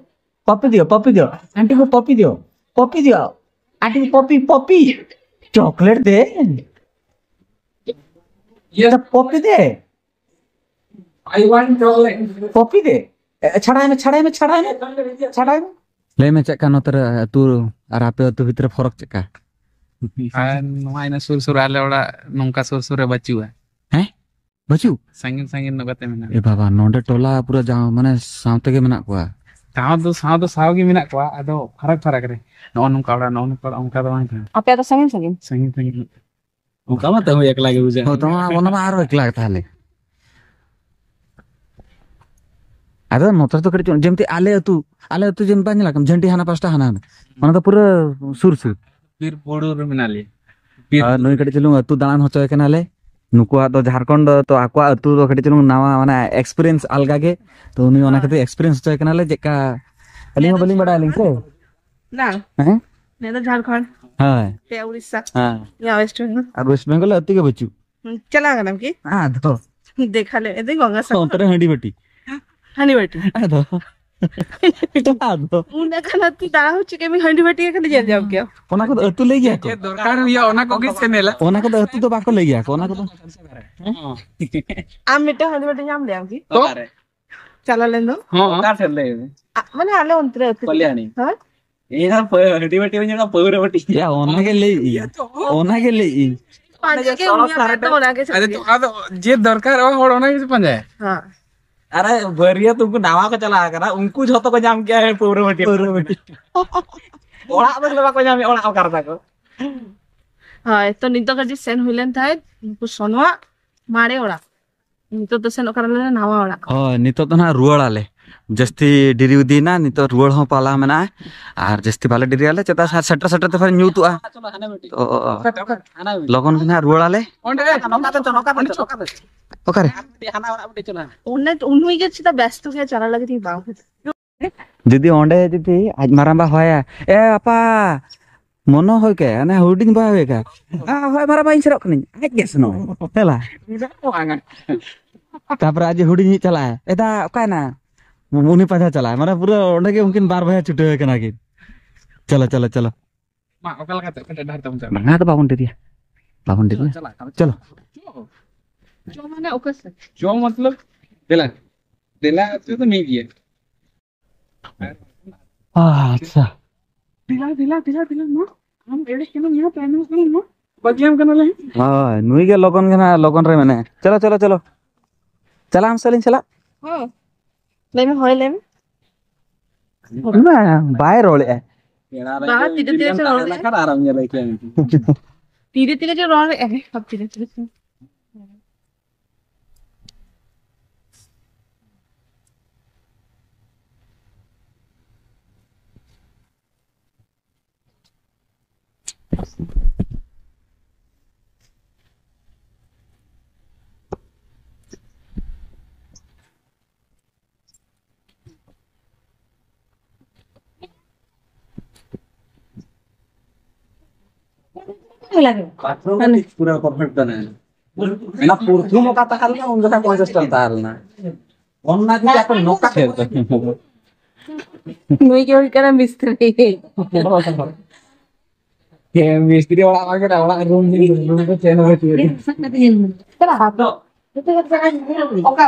ᱯᱚᱯᱤ ᱫᱤᱭᱳ, ᱯᱚᱯᱤ ᱫᱤᱭᱳ, ᱟᱱᱴᱤ ᱠᱚ ᱯᱚᱯᱤ ᱫᱤᱭᱳ, ᱯᱚᱯᱤ ᱫᱤᱭᱳ, ᱟᱱᱴᱤ ᱠᱚ ᱯᱚᱯᱤ, ᱯᱚᱯᱤ, ᱪᱚᱠᱞᱮᱴ ᱫᱮ, ᱯᱚᱯᱤ ᱫᱮ᱾ I want chocolate. ᱯᱚᱯᱤ ᱫᱮ, ᱮ, ᱪᱷᱟᱲᱟᱭ ᱢᱮ, ᱪᱷᱟᱲᱟᱭ ᱢᱮ, ᱪᱷᱟᱲᱟᱭ ᱢᱮ, ᱪᱷᱟᱲᱟᱭ ᱢᱮ᱾ ᱞᱟᱹᱭ ᱢᱮ, ᱪᱮᱫ ᱠᱟ ᱱᱚᱛᱮ ᱨᱮ ᱟᱹᱛᱩ ᱟᱨ ᱟᱯᱮ ᱟᱹᱛᱩ ᱵᱷᱤᱛᱨᱤ ᱨᱮ ᱯᱷᱚᱨᱚᱠ ᱪᱮᱫ ᱠᱟ? ᱟᱨ ᱱᱚᱣᱟ ᱤᱱᱟᱹ ᱥᱩᱨ ᱥᱩᱨ ᱟᱞᱮ ᱚᱲᱟᱜ ᱱᱚᱝᱠᱟ ᱥᱩᱨ ᱥᱩᱨ ᱨᱮ ᱵᱟᱹᱪᱩᱜᱼᱟ᱾ ᱦᱮᱸ? ᱵᱟᱹᱪᱩᱜ? ᱥᱟᱺᱜᱤᱧ ᱥᱟᱺᱜᱤᱧ ᱱᱚᱝᱠᱟ ᱛᱮ ᱢᱮᱱᱟᱜᱼᱟ᱾ ᱮ ᱵᱟᱵᱟ, ᱱᱚᱰᱮ ᱴᱚᱞᱟ ᱯᱩᱨᱟᱹ ᱡᱟᱶ-, ᱢᱟᱱᱮ ᱥᱟᱶᱛᱮ ᱜᱮ ᱢᱮᱱᱟᱜ ᱠᱚᱣᱟ᱾ ᱥᱟᱶ ᱫᱚ, ᱥᱟᱶ ᱫᱚ ᱥᱟᱶ ᱜᱮ ᱢᱮᱱᱟᱜ ᱠᱚᱣᱟ, ᱟᱫᱚ ᱯᱷᱟᱨᱟᱠ ᱯᱷᱟᱨᱟᱠ ᱨᱮ᱾ ᱱᱚᱜᱼᱚ ᱱᱚᱝᱠᱟ ᱚᱲᱟᱜ, ᱱᱚᱜᱼᱚ ᱱᱚᱝᱠᱟ ᱚᱲᱟᱜ, ᱚᱱᱠᱟ ᱫᱚ ᱵᱟᱝ ᱠᱟᱱᱟ᱾ ᱟᱯᱮᱭᱟᱜ ᱫᱚ ᱥᱟᱺᱜᱤᱧ ᱥᱟᱺᱜᱤᱧ? ᱥᱟᱺᱜᱤᱧ ᱥᱟᱺᱜᱤᱧ ᱧᱚᱜ᱾ ᱚᱱᱠᱟ ᱢᱟ ᱛᱟᱹᱦᱩ ᱮᱠᱞᱟ ᱜᱮ ᱵᱩᱡᱷᱟᱹᱜ ᱦᱳᱭ, ᱠᱟᱱᱟ᱾ ᱛᱚ ᱢᱟ, ᱚᱱᱟ ᱢᱟ ᱟᱨᱚ ᱮᱠᱞᱟ ᱜᱮ ᱛᱟᱦᱚᱞᱮ᱾ ᱟᱫᱚ ᱱᱚᱛᱮ ᱫᱚ ᱠᱟᱹᱴᱤᱡ ᱪᱚ-, ᱡᱮᱢᱛᱤ ᱟᱞᱮ ᱟᱹᱛᱩ, ᱟᱞᱮ ᱟᱹᱛᱩ ᱡᱮᱢ ᱵᱟᱝ ᱧᱮᱞ ᱟᱠᱟᱱᱟ, ᱡᱷᱟᱹᱱᱴᱤ ᱦᱟᱱᱟ ᱯᱟᱥᱴᱟ ᱦᱟᱱᱟ, ᱦᱟᱱᱟ᱾ ᱚᱱᱟ ᱫᱚ ᱯᱩᱨᱟᱹ ᱥᱩᱨ ᱥᱩᱨ᱾ ᱵᱤᱨ ᱵᱩᱨᱩ ᱨᱮ ᱢᱮᱱᱟᱜ ᱞᱮᱭᱟ᱾ ᱵᱤᱨ ᱟᱨ ᱱᱩᱭ ᱠᱟᱹᱴᱤᱡ ᱪᱩᱞᱩᱝ ᱟᱹᱛᱩ ᱫᱟᱬᱟᱱ ᱦᱚᱪᱚᱭᱮ ᱠᱟᱱᱟᱞᱮ᱾ ᱱᱩᱠᱩᱣᱟᱜ ᱫᱚ ᱡᱷᱟᱲᱠᱷᱚᱸᱰ ᱫᱚ, ᱛᱚ ᱟᱠᱚᱣᱟᱜ ᱟᱹᱛᱩ ᱫᱚ ᱠᱟᱹᱴᱤᱡ ᱪᱩᱞᱩᱝ ᱱᱟᱣᱟ, ᱢᱟᱱᱮ experience ᱟᱞᱜᱟ ᱜᱮ᱾ ᱛᱚ ᱩᱱᱤ ᱚᱱᱟ ᱦᱮᱸ᱾ ᱠᱷᱟᱹᱛᱤᱨ experience ᱦᱚᱪᱚᱭᱮ ᱠᱟᱱᱟᱞᱮ, ᱪᱮᱫᱠᱟ ᱟᱹᱞᱤᱧ ᱦᱚᱸ ᱵᱟᱹᱞᱤᱧ ᱵᱟᱲᱟᱭᱟᱞᱤᱧ ᱥᱮ᱾ ᱵᱟᱝ᱾ ᱦᱮᱸ? ᱱᱤᱭᱟᱹ ᱫᱚ ᱡᱷᱟᱲᱠᱷᱚᱸᱰ᱾ ᱦᱳᱭ᱾ ᱯᱮ ᱩᱲᱤᱥᱥᱟ᱾ ᱦᱮᱸ᱾ ᱤᱧᱟᱹᱜ West Bengal᱾ ᱟᱨ West Bengal ᱟᱹᱛᱩ ᱜᱮ ᱵᱟᱹᱪᱩᱜ᱾ ᱦᱩᱸ, ᱪᱟᱞᱟᱣ ᱠᱟᱱᱟᱢ ᱠᱤ? ᱟᱫᱚ᱾ ᱫᱮᱠᱷᱟ ᱞᱮ, ᱮ ᱫᱮᱠᱷ ᱜᱚᱝᱜᱟ ᱥᱟᱜᱚᱨ᱾ ᱚᱱᱛᱮ ᱨᱮ ᱦᱟᱺᱰᱤ ᱵᱟᱹᱴᱤ᱾ ᱦᱟᱺᱰᱤ ᱵᱟᱹᱴᱤ᱾ ᱟᱫᱚ᱾ ᱟᱫᱚ᱾ ᱩᱱᱟᱹᱜ ᱜᱟᱱ ᱟᱹᱛᱩ ᱫᱟᱬᱟ ᱦᱚᱪᱚ ᱠᱮᱫ ᱢᱮ, ᱦᱟᱺᱰᱤ ᱵᱟᱹᱴᱤ ᱜᱮ ᱠᱷᱟᱹᱞᱤ ᱧᱮᱞ ᱧᱟᱢ ᱠᱮᱭᱟ᱾ ᱚᱱᱟ ᱠᱚᱫᱚ ᱟᱹᱛᱩ ᱞᱟᱹᱭ ᱜᱮᱭᱟ ᱠᱚ᱾ ᱪᱮᱫ ᱫᱚᱨᱠᱟᱨ ᱦᱩᱭᱩᱜᱼᱟ, ᱚᱱᱟ ᱠᱚᱜᱮ ᱥᱮ ᱧᱮᱞᱟ᱾ ᱚᱱᱟ ᱠᱚᱫᱚ ᱟᱹᱛᱩ ᱫᱚ ᱵᱟᱠᱚ ᱞᱟᱹᱭ ᱜᱮᱭᱟ ᱠᱚ, ᱚᱱᱟ ᱠᱚᱫᱚ᱾ ᱟᱢ ᱢᱤᱫᱴᱟᱝ ᱦᱟᱺᱰᱤ ᱵᱟᱹᱴᱤ ᱧᱟᱢ ᱞᱮᱭᱟᱢ ᱠᱤ? ᱛᱚ? ᱚᱠᱟᱨᱮ? ᱪᱟᱞᱟᱣ ᱞᱮᱱ ᱫᱚ? ᱦᱚᱸ᱾ ᱚᱠᱟ ᱴᱷᱮᱱ ᱞᱟᱹᱭ ᱢᱮ? ᱟ, ᱢᱟᱱᱮ ᱟᱞᱮ ᱚᱱᱛᱮ ᱨᱮ ᱟᱹᱛᱩ᱾ ᱠᱚᱞᱭᱟᱹᱱᱤ᱾ ᱦᱮᱸ? ᱤᱧ ᱦᱚᱸ ᱯᱟᱹ-, ᱦᱟᱺᱰᱤ ᱵᱟᱹᱴᱤ ᱵᱟᱹᱧ ᱧᱟᱢᱟ, ᱯᱟᱹᱣᱨᱟᱹ ᱵᱟᱹᱴᱤ᱾ ᱭᱟ, ᱚᱱᱟ ᱜᱮ ᱞᱟᱹᱭ ᱤᱧ᱾ ᱚᱱᱟ ᱜᱮ ᱞᱟᱹᱭ ᱤᱧ᱾ ᱯᱟᱸᱡᱟ ᱜᱮ ᱥᱚᱲᱚᱠ ᱩᱱᱤᱭᱟᱜ ᱫᱷᱟᱨᱮ ᱢᱮᱫ ᱫᱚ ᱨᱮ᱾ ᱚᱱᱟ ᱜᱮ ᱟᱫᱚ ᱥᱟᱹᱨᱤ᱾ ᱛᱚ, ᱟᱫᱚ ᱡᱮ ᱫᱚᱨᱠᱟᱨᱚᱜᱼᱟ ᱦᱚᱲ ᱚᱱᱟ ᱜᱮ ᱥᱮ ᱯᱟᱸᱡᱟᱭᱟ᱾ ᱦᱮᱸ᱾ ᱟᱨᱮ, ᱵᱟᱹᱨᱭᱟᱹᱛ ᱩᱱᱠᱩ ᱱᱟᱣᱟ ᱠᱚ ᱪᱟᱞᱟᱣ ᱟᱠᱟᱱᱟ, ᱩᱱᱠᱩ ᱡᱷᱚᱛᱚ ᱠᱚ ᱧᱟᱢ ᱠᱮᱭᱟ ᱯᱟᱹᱣᱨᱟᱹ ᱵᱟᱹᱴᱤ᱾ ᱯᱟᱹᱣᱨᱟᱹ ᱵᱟᱹᱴᱤ᱾ ᱚᱲᱟᱜ ᱫᱚ ᱵᱟᱠᱚ ᱧᱟᱢᱮᱫ, ᱚᱲᱟᱜ ᱚᱠᱟ ᱨᱮ ᱛᱟᱠᱚ? ᱦᱳᱭ, ᱛᱚ ᱱᱤᱛᱚᱜ ᱠᱟᱹᱴᱤᱡ ᱥᱮᱱ ᱦᱩᱭ ᱞᱮᱱ ᱛᱟᱦᱮᱸᱫ ᱩᱱᱠᱩ ᱥᱚᱱᱩᱣᱟᱜ ᱢᱟᱨᱮ ᱚᱲᱟᱜ᱾ ᱱᱤᱛᱚᱜ ᱫᱚ ᱥᱮᱱᱚᱜ ᱠᱟᱱᱟᱞᱮ ᱱᱟᱣᱟ ᱚᱲᱟᱜ᱾ ᱦᱳᱭ, ᱱᱤᱛᱚᱜ ᱫᱚ ᱱᱟᱦᱟᱜ ᱨᱩᱣᱟᱹᱲ ᱟᱞᱮ᱾ ᱡᱟᱹᱥᱛᱤ ᱰᱮᱨᱤ ᱤᱫᱤᱭᱮᱱᱟ, ᱱᱤᱛᱚᱜ ᱨᱩᱣᱟᱹᱲ ᱦᱚᱸ ᱯᱟᱞᱟ ᱢᱮᱱᱟᱜᱼᱟ᱾ ᱟᱨ ᱡᱟᱹᱥᱛᱤ ᱵᱟᱞᱮ ᱰᱮᱨᱤᱭᱟᱞᱮ, ᱪᱮᱫᱟᱜ ᱥᱮ ᱥᱮᱴᱮᱨ ᱥᱮᱴᱮᱨ ᱛᱮ ᱯᱷᱮᱨ ᱧᱩᱛᱩᱜᱼᱟ᱾ ᱚ, ᱚ, ᱚ᱾ ᱚᱠᱟᱛᱮ, ᱚᱠᱟᱛᱮ? ᱞᱚᱜᱚᱱ ᱜᱮ ᱱᱟᱦᱟᱜ ᱨᱩᱣᱟᱹᱲ ᱟᱞᱮ᱾ ᱚᱸᱰᱮ, ᱱᱚᱝᱠᱟ ᱛᱮ ᱪᱚ, ᱱᱚᱝᱠᱟ ᱛᱮ ᱪᱚ, ᱱᱚᱝᱠᱟ ᱛᱮ ᱪᱚ᱾ ᱚᱠᱟᱨᱮ? ᱟᱨ ᱢᱤᱫᱴᱤᱡ ᱦᱟᱱᱟ ᱚᱲᱟᱜ ᱢᱤᱫᱴᱤᱡ ᱪᱚ ᱱᱟᱦᱟᱜ᱾ ᱩᱱᱤ, ᱩᱱᱩᱭ ᱜᱮ ᱪᱮᱫᱟᱜ ᱵᱮᱥᱛᱚ ᱜᱮᱭᱟ, ᱪᱟᱞᱟᱣ ᱞᱟᱹᱜᱤᱫ ᱤᱧ ᱵᱟᱝ᱾ ᱡᱩᱫᱤ ᱚᱸᱰᱮ ᱡᱩᱫᱤ ᱟᱡ ᱢᱟᱨᱟᱝᱵᱟ ᱦᱚᱦᱚᱭᱟ, "ᱮ ᱟᱯᱟ, ᱢᱚᱱᱚ ᱦᱩᱭ ᱠᱮ, ᱚᱱᱮ ᱦᱩᱰᱤᱧ ᱵᱟ ᱦᱩᱭ ᱠᱮ, ᱟ, ᱦᱳᱭ ᱢᱟᱨᱟᱝᱵᱟ, ᱤᱧ ᱥᱮᱱᱚᱜ ᱠᱟᱹᱱᱟᱹᱧ", ᱟᱡ ᱜᱮ ᱥᱮᱱᱚᱜ ᱟᱭ᱾ ᱦᱮᱸ ᱞᱟ? ᱛᱟᱯᱚᱨᱮ ᱟᱡ ᱦᱩᱰᱤᱧᱤᱡ ᱪᱟᱞᱟᱜᱼᱟᱭ, "ᱮᱫᱟ, ᱚᱠᱟᱭᱮᱱᱟ?" ᱩᱱᱤ ᱯᱟᱸᱡᱟ ᱪᱟᱞᱟᱜᱼᱟᱭ᱾ ᱢᱟᱱᱮ ᱯᱩᱨᱟᱹ ᱚᱸᱰᱮ ᱜᱮ ᱩᱱᱠᱤᱱ ᱵᱟᱨ ᱵᱚᱭᱦᱟ ᱪᱷᱩᱴᱟᱹᱣ ᱠᱟᱱᱟ ᱠᱤᱱ᱾ ᱪᱚᱞᱚ, ᱪᱚᱞᱚ, ᱪᱚᱞᱚ᱾ ᱢᱟ, ᱚᱠᱟ ᱞᱮᱠᱟᱛᱮ, ᱚᱠᱟᱴᱟᱜ ᱰᱟᱦᱟᱨ ᱛᱮᱵᱚᱱ ᱪᱟᱞᱟᱜᱼᱟ? ᱵᱟᱝᱟ ᱫᱚ ᱵᱟᱵᱚᱱ ᱰᱮᱨᱤᱭᱟ, ᱵᱟᱵᱚᱱ ᱰᱮᱨᱤᱭᱟ᱾ ᱪᱚᱞᱚ, ᱪᱟᱞᱟᱜ ᱠᱟᱱᱟ᱾ ᱪᱚᱞᱚ᱾ ᱪᱚ᱾ ᱪᱚ ᱢᱟᱱᱮ ᱚᱠᱟ ᱥᱮᱫ? ᱪᱚ ᱢᱚᱛᱞᱚᱵ ᱫᱮᱞᱟ, ᱫᱮᱞᱟ ᱟᱹᱛᱩ ᱫᱚ ᱢᱤᱫ ᱜᱮᱭᱟ᱾ ᱟᱪᱪᱷᱟ᱾ ᱫᱮᱞᱟ, ᱫᱮᱞᱟ, ᱫᱮᱞᱟ, ᱫᱮᱞᱟ, ᱢᱟ᱾ ᱟᱢ ᱮᱲᱮ ᱠᱟᱱᱟᱢ, ᱢᱟ, ᱛᱟᱭᱱᱚᱢ ᱠᱟᱱᱟᱢ, ᱢᱟ᱾ ᱵᱟᱹᱜᱤᱭᱟᱢ ᱠᱟᱱᱟᱞᱮ᱾ ᱦᱳᱭ, ᱱᱩᱭ ᱜᱮ ᱞᱚᱜᱚᱱ ᱜᱮ ᱱᱟᱦᱟᱜ, ᱞᱚᱜᱚᱱ ᱨᱮ ᱢᱮᱱᱟᱭᱟ᱾ ᱪᱚᱞᱚ, ᱪᱚᱞᱚ, ᱪᱚᱞᱚ᱾ ᱪᱟᱞᱟᱜ ᱟᱢ ᱥᱮ ᱟᱹᱞᱤᱧ ᱥᱟᱞᱟᱜ? ᱦᱚᱸ᱾ ᱞᱟᱹᱭ ᱢᱮ, ᱦᱳᱭ, ᱞᱟᱹᱭ ᱢᱮ᱾ ᱵᱟᱝ, ᱵᱟᱭ ᱨᱚᱲᱮᱜᱼᱟ᱾ ᱯᱮᱲᱟ ᱨᱮ ᱵᱟᱝ, ᱛᱤᱨᱮ ᱛᱤᱨᱮ ᱪᱚ ᱨᱚᱲᱮᱜᱼᱟ᱾ ᱛᱟᱦᱮᱸ ᱞᱮᱱᱠᱷᱟᱱ ᱟᱨᱚᱢ ᱧᱮᱞᱮ ᱠᱮᱭᱟ᱾ ᱛᱤᱨᱮ ᱛᱤᱨᱮ ᱪᱚ ᱨᱚᱲᱮᱜᱼᱟ᱾ ᱛᱤᱨᱮ ᱛᱤᱨᱮ ᱪᱚ᱾ ᱯᱩᱨᱟᱹ perfect ᱛᱟᱦᱮᱱᱟ᱾ ᱚᱱᱟ ᱯᱨᱚᱛᱷᱚᱢ ᱚᱠᱟ ᱛᱟᱦᱮᱸ ᱞᱮᱱᱟ, ᱩᱱ ᱡᱚᱠᱷᱟᱡ ᱯᱚᱧᱪᱟᱥ ᱴᱟᱠᱟ ᱛᱟᱦᱮᱸ ᱞᱮᱱᱟ᱾ ᱚᱱᱟ ᱡᱩᱫᱤ ᱟᱯᱮ ᱱᱚᱝᱠᱟ ᱱᱩᱭ ᱜᱮ ᱦᱩᱭᱩᱜ ᱠᱟᱱᱟ ᱢᱤᱥᱛᱨᱤ᱾ ᱦᱮᱸ, ᱢᱤᱥᱛᱨᱤ ᱚᱲᱟᱜ ᱵᱟᱝ ᱠᱟᱱᱟ, ᱚᱲᱟᱜ ᱨᱩᱢ ᱨᱩᱢ ᱫᱚ ᱪᱮᱫ ᱦᱚᱸ ᱵᱟᱹᱪᱩᱜ᱾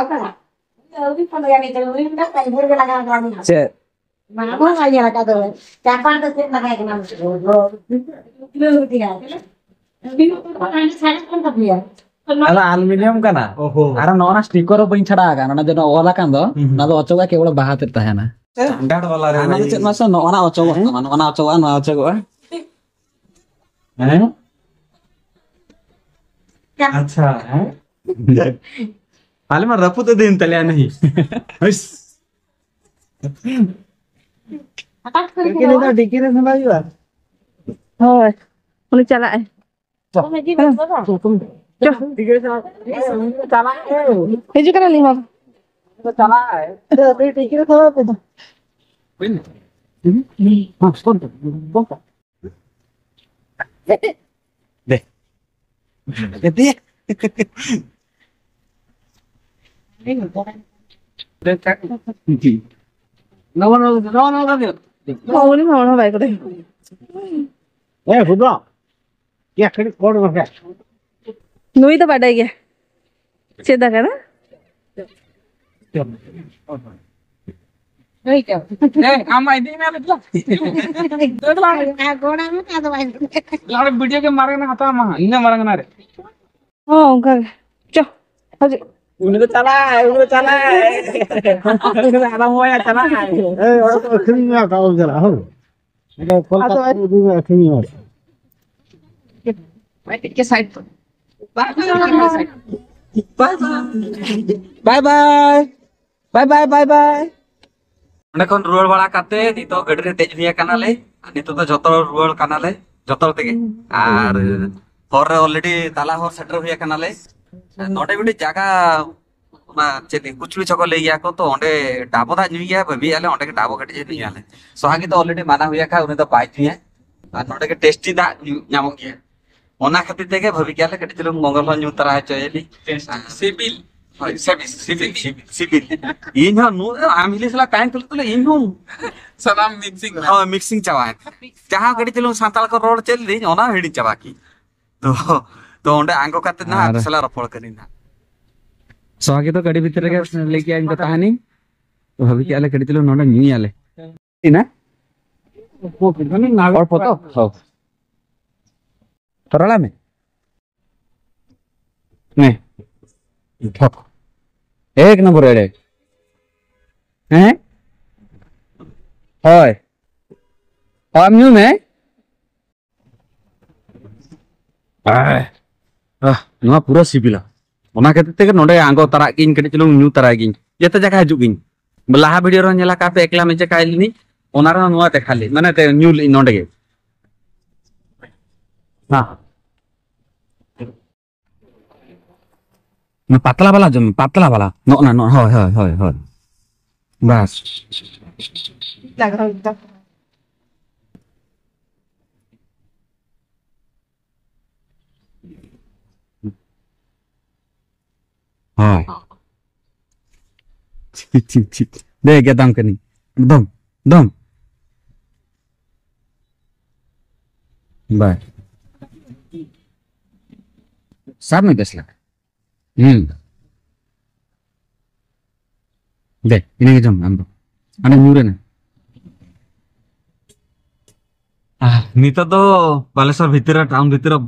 ᱪᱮᱫ? ᱢᱟᱱᱮ ᱚᱱᱟ ᱵᱟᱭ ᱧᱮᱞ ᱟᱠᱟᱫ ᱫᱚ᱾ ᱪᱟᱯᱟᱫ ᱫᱚ ᱪᱮᱫ ᱞᱟᱜᱟᱭ ᱠᱟᱱᱟ? ᱟᱫᱚ ᱟᱞᱩᱢᱤᱱᱤᱭᱟᱢ ᱠᱟᱱᱟ᱾ ᱚᱦᱚ᱾ ᱟᱨ ᱱᱚᱜᱼᱚ ᱱᱟ ᱥᱴᱤᱠᱟᱨ ᱦᱚᱸ ᱵᱟᱹᱧ ᱪᱷᱟᱰᱟ ᱟᱠᱟᱫ, ᱚᱱᱟ ᱡᱮ ᱱᱚᱣᱟ ᱚᱞ ᱟᱠᱟᱱ ᱫᱚ, ᱦᱩᱸ᱾ ᱚᱱᱟ ᱫᱚ ᱚᱪᱚᱜᱟ, ᱠᱮᱵᱚᱞ ᱵᱟᱦᱟ ᱛᱮᱫ ᱛᱟᱦᱮᱱᱟ᱾ ᱥᱴᱟᱱᱰᱟᱨᱰ ᱵᱟᱞᱟ ᱨᱮ ᱟᱨ ᱱᱚᱣᱟ ᱫᱚ ᱵᱷᱟᱹᱜᱤ᱾ ᱪᱮᱫ ᱢᱟᱥᱮ, ᱱᱚᱜᱼᱚ ᱱᱟ ᱚᱪᱚᱜᱚᱜ ᱛᱟᱢᱟ, ᱱᱚᱜᱼᱚ ᱱᱟ ᱚᱪᱚᱜᱚᱜᱼᱟ, ᱱᱚᱣᱟ ᱚᱪᱚᱜᱚᱜᱼᱟ᱾ ᱦᱮᱸ? ᱟᱪᱪᱷᱟ, ᱦᱮᱸ? ᱟᱞᱮ ᱢᱟ ᱨᱟᱹᱯᱩᱫ ᱤᱫᱤᱭᱮᱱ ᱛᱟᱞᱮᱭᱟ, ᱱᱟᱦᱤ᱾ ᱦᱟᱹᱭᱥ᱾ ᱰᱤᱠᱤ ᱨᱮ ᱥᱟᱸᱵᱟᱣ ᱦᱩᱭᱩᱜᱼᱟ᱾ ᱦᱳᱭ, ᱩᱱᱤ ᱪᱟᱞᱟᱜ ᱟᱭ᱾ ᱪᱚ᱾ ᱪᱚ᱾ ᱦᱤᱡᱩᱜ ᱠᱟᱱᱟᱞᱤᱧ, ᱵᱟᱵᱟ᱾ ᱪᱟᱞᱟᱜ ᱟᱭ᱾ ᱰᱤᱠᱤ ᱨᱮ ᱥᱟᱸᱵᱟᱣ ᱯᱮ ᱫᱚ᱾ ᱫᱮ᱾ ᱫᱮ᱾ ᱩᱱᱤ ᱢᱟ ᱦᱚᱲ ᱦᱚᱸ ᱵᱟᱭ ᱠᱚᱨᱮ᱾ ᱮ, ᱦᱩᱫᱟ᱾ ᱭᱟ, ᱠᱟᱹᱴᱤᱡ ᱠᱚᱲ ᱵᱟᱠᱷᱟᱡ᱾ ᱱᱩᱭ ᱫᱚ ᱵᱟᱰᱟᱭ ᱜᱮᱭᱟ᱾ ᱪᱮᱫ ᱫᱟᱠᱟ ᱫᱚ? ᱮᱭ, ᱟᱢ ᱢᱟ ᱤᱫᱤ ᱢᱮ, ᱵᱮᱴᱟ᱾ ᱜᱚᱲᱟ ᱢᱮ, ᱟᱫᱚ ᱵᱟᱭ ᱞᱟᱲ ᱵᱷᱤᱰᱤᱭᱳ ᱜᱮ ᱢᱟᱨᱟᱝ ᱦᱟᱛᱟᱣ ᱢᱟ, ᱤᱱᱟᱹ ᱢᱟᱨᱟᱝ ᱱᱟ ᱨᱮ᱾ ᱦᱚᱸ, ᱚᱱᱠᱟ ᱜᱮ᱾ ᱪᱚ, ᱦᱤᱡᱩᱜ᱾ ᱩᱱᱤ ᱫᱚ ᱪᱟᱞᱟᱜᱼᱟᱭ, ᱩᱱᱤ ᱫᱚ ᱪᱟᱞᱟᱜᱼᱟᱭ᱾ ᱩᱱᱤ ᱫᱚ ᱟᱨᱟᱢᱵᱚᱭᱟ, ᱪᱟᱞᱟᱜᱼᱟᱭ᱾ ᱮᱭ, ᱚᱲᱟᱜ ᱠᱚ ᱟᱹᱠᱷᱨᱤᱧ ᱢᱮᱭᱟ, ᱚᱠᱟ ᱵᱚᱱ ᱪᱟᱞᱟᱜᱼᱟ, ᱦᱳᱭ᱾ ᱚᱸᱰᱮ ᱠᱳᱞᱠᱟᱛᱟ ᱟᱫᱚ ᱨᱮ ᱤᱫᱤ ᱢᱮ, ᱟᱹᱠᱷᱨᱤᱧ ᱢᱮᱭᱟ᱾ ᱵᱟᱭ ᱵᱟᱭ᱾ ᱵᱟᱭ ᱵᱟᱭ᱾ ᱵᱟᱭ ᱵᱟᱭ, ᱵᱟᱭ ᱵᱟᱭ᱾ ᱚᱸᱰᱮ ᱠᱷᱚᱱ ᱨᱩᱣᱟᱹᱲ ᱵᱟᱲᱟ ᱠᱟᱛᱮ ᱱᱤᱛᱚᱜ ᱜᱟᱹᱰᱤ ᱨᱮ ᱫᱮᱡ ᱦᱩᱭ ᱟᱠᱟᱱᱟᱞᱮ᱾ ᱟᱨ ᱱᱤᱛᱚᱜ ᱫᱚ ᱡᱚᱛᱚ ᱦᱚᱲ ᱨᱩᱣᱟᱹᱲ ᱠᱟᱱᱟᱞᱮ, ᱡᱚᱛᱚ ᱦᱚᱲ ᱛᱮᱜᱮ᱾ ᱟᱨ ᱦᱚᱨ ᱨᱮ already ᱛᱟᱞᱟ ᱦᱚᱨ ᱥᱮᱴᱮᱨ ᱦᱩᱭ ᱟᱠᱟᱱᱟᱞᱮ᱾ ᱱᱚᱰᱮ ᱢᱤᱫᱴᱤᱡ ᱡᱟᱭᱜᱟ, ᱚᱱᱟ ᱪᱮᱫ ᱠᱩᱪ ᱠᱩᱪ ᱦᱚᱸᱠᱚ ᱞᱟᱹᱭ ᱜᱮᱭᱟ ᱠᱚ, ᱛᱚ ᱚᱸᱰᱮ ᱰᱟᱵᱚ ᱫᱟᱜ ᱧᱩᱭ ᱜᱮᱭᱟ, ᱵᱷᱟᱹᱵᱤᱭᱮᱫᱼᱟ ᱞᱮ ᱚᱸᱰᱮ ᱜᱮ ᱰᱟᱵᱚ ᱠᱟᱹᱴᱤᱡ ᱮ ᱧᱩᱭᱟᱞᱮ᱾ ᱥᱚᱦᱟᱜᱤ ᱫᱚ already ᱢᱟᱱᱟ ᱦᱩᱭ ᱟᱠᱟᱱ, ᱩᱱᱤ ᱫᱚ ᱵᱟᱭ ᱧᱩᱭᱟ᱾ ᱟᱨ ᱱᱚᱰᱮ ᱜᱮ ᱴᱮᱥᱴᱤ ᱫᱟᱜ ᱧᱩ ᱧᱟᱢᱚᱜ ᱜᱮᱭᱟ᱾ ᱚᱱᱟ ᱠᱷᱟᱹᱛᱤᱨ ᱛᱮᱜᱮ ᱵᱷᱟᱹᱵᱤ ᱠᱮᱜᱼᱟ ᱞᱮ ᱠᱟᱹᱴᱤᱡ ᱪᱩᱞᱩᱝ ᱢᱚᱝᱜᱚᱞ ᱦᱚᱸ ᱧᱩ ᱛᱟᱨᱟ ᱦᱚᱪᱚᱭᱟᱞᱤᱧ᱾ ᱥᱤᱵᱤᱞ᱾ ᱦᱳᱭ, ᱥᱤᱵᱤᱞ, ᱥᱤᱵᱤᱞ, ᱥᱤᱵᱤᱞ, ᱥᱤᱵᱤᱞ᱾ ᱤᱧ ᱦᱚᱸ ᱱᱩ-, ᱟᱢ ᱦᱤᱞᱤ ᱥᱟᱞᱟᱜ ᱛᱟᱦᱮᱱ ᱛᱩᱞᱩᱡ ᱛᱩᱞᱩᱡ ᱤᱧ ᱦᱚᱸ ᱥᱟᱱᱟᱢ ᱢᱤᱠᱥᱤᱝ ᱱᱟ᱾ ᱦᱳᱭ, ᱢᱤᱠᱥᱤᱝ ᱪᱟᱵᱟᱭᱮᱱ᱾ ᱡᱟᱦᱟᱸ ᱠᱟᱹᱴᱤᱡ ᱪᱩᱞᱩᱝ ᱥᱟᱱᱛᱟᱲ ᱠᱚ ᱨᱚᱲ ᱪᱮᱫ ᱞᱤᱧ, ᱚᱱᱟ ᱦᱚᱸ ᱦᱤᱲᱤᱧ ᱪᱟᱵᱟ ᱠᱤ᱾ ᱛᱚ, ᱛᱚ ᱚᱸᱰᱮ ᱟᱬᱜᱚ ᱠᱟᱛᱮ ᱱᱟᱦᱟᱜ ᱟᱨ ᱟᱯᱮ ᱥᱟᱞᱟᱜ ᱨᱚᱯᱚᱲ ᱠᱟᱹᱱᱟᱹᱧ ᱱᱟᱦᱟᱜ᱾ ᱥᱚᱦᱟᱜᱤ ᱫᱚ ᱜᱟᱹᱰᱤ ᱵᱷᱤᱛᱤᱨ ᱨᱮᱜᱮ ᱞᱟᱹᱭ ᱠᱮᱜᱼᱟ, ᱤᱧ ᱫᱚ ᱛᱟᱦᱮᱱᱤᱧ᱾ ᱛᱚ ᱵᱷᱟᱹᱵᱤ ᱠᱮᱜᱼᱟ ᱞᱮ ᱠᱟᱹᱴᱤᱡ ᱪᱩᱞᱩᱝ ᱱᱚᱰᱮ ᱧᱩᱭᱟᱞᱮ᱾ ᱤᱱᱟ? ᱚᱞᱯᱚ ᱛᱚ? ᱦᱳᱭ᱾ ᱛᱚ ᱨᱚᱲᱟᱭ ᱢᱮ᱾ ᱱᱮ᱾ ᱴᱷᱚᱠ᱾ ᱮᱠ ᱱᱚᱢᱵᱚᱨ ᱮᱲᱮ᱾ ᱦᱮᱸ? ᱦᱳᱭ᱾ ᱟᱢ ᱧᱩ ᱢᱮ᱾ ᱟᱦ, ᱟᱦ, ᱱᱚᱣᱟ ᱯᱩᱨᱟᱹ ᱥᱤᱵᱤᱞᱟ᱾ ᱚᱱᱟ ᱠᱷᱟᱹᱛᱤᱨ ᱛᱮᱜᱮ ᱱᱚᱰᱮ ᱟᱬᱜᱚ ᱛᱟᱨᱟᱜ ᱜᱤᱧ, ᱠᱟᱹᱴᱤᱡ ᱪᱩᱞᱩᱝ ᱧᱩ ᱛᱟᱨᱟᱭ ᱜᱤᱧ᱾ ᱡᱮᱛᱮ ᱡᱟᱭᱜᱟ ᱦᱤᱡᱩᱜ ᱜᱤᱧ᱾ ᱞᱟᱦᱟ ᱵᱷᱤᱰᱤᱭᱳ ᱨᱮᱦᱚᱸ ᱧᱮᱞ ᱟᱠᱟᱫ ᱯᱮ, ᱮᱠᱞᱟ ᱢᱮᱪᱮ ᱠᱟᱭ ᱞᱤᱱᱤ, ᱚᱱᱟ ᱨᱮᱦᱚᱸ ᱱᱚᱣᱟ ᱫᱮᱠᱷᱟ ᱞᱤᱧ, ᱢᱟᱱᱮ ᱛᱮ ᱧᱩ ᱞᱤᱧ ᱱᱚᱰᱮ ᱜᱮ᱾ ᱦᱮᱸ᱾ ᱚᱱᱟ ᱯᱟᱛᱞᱟ ᱵᱟᱞᱟ ᱡᱚᱢ ᱢᱮ, ᱯᱟᱛᱞᱟ ᱵᱟᱞᱟ᱾ ᱱᱚᱜᱼᱚ ᱱᱟ, ᱱᱚᱜᱼᱚ, ᱦᱳᱭ, ᱦᱳᱭ, ᱦᱳᱭ, ᱦᱳᱭ᱾ ᱵᱟᱥ᱾ ᱦᱳᱭ᱾ ᱴᱷᱤᱠ, ᱴᱷᱤᱠ, ᱴᱷᱤᱠ᱾ ᱫᱮ, ᱜᱮᱫᱟᱢ ᱠᱟᱹᱱᱟᱹᱧ᱾ ᱮᱠᱫᱚᱢ, ᱮᱠᱫᱚᱢ᱾ ᱵᱟᱭ᱾ ᱥᱟᱵ ᱢᱮ ᱵᱮᱥ ᱞᱮᱠᱟ᱾ ᱦᱩᱸ᱾ ᱫᱮ, ᱤᱱᱟᱹ ᱜᱮ ᱡᱚᱢ ᱢᱮ ᱟᱢ ᱫᱚ᱾ ᱦᱟᱱᱮ ᱧᱩᱨ ᱮᱱᱟ᱾ ᱟᱦ, ᱱᱤᱛᱚᱜ ᱫᱚ ᱵᱟᱞᱮᱥᱚᱨ ᱵᱷᱤᱛᱤᱨ ᱨᱮ, ᱴᱟᱣᱩᱱ ᱵᱷᱤᱛᱤᱨ ᱨᱮ,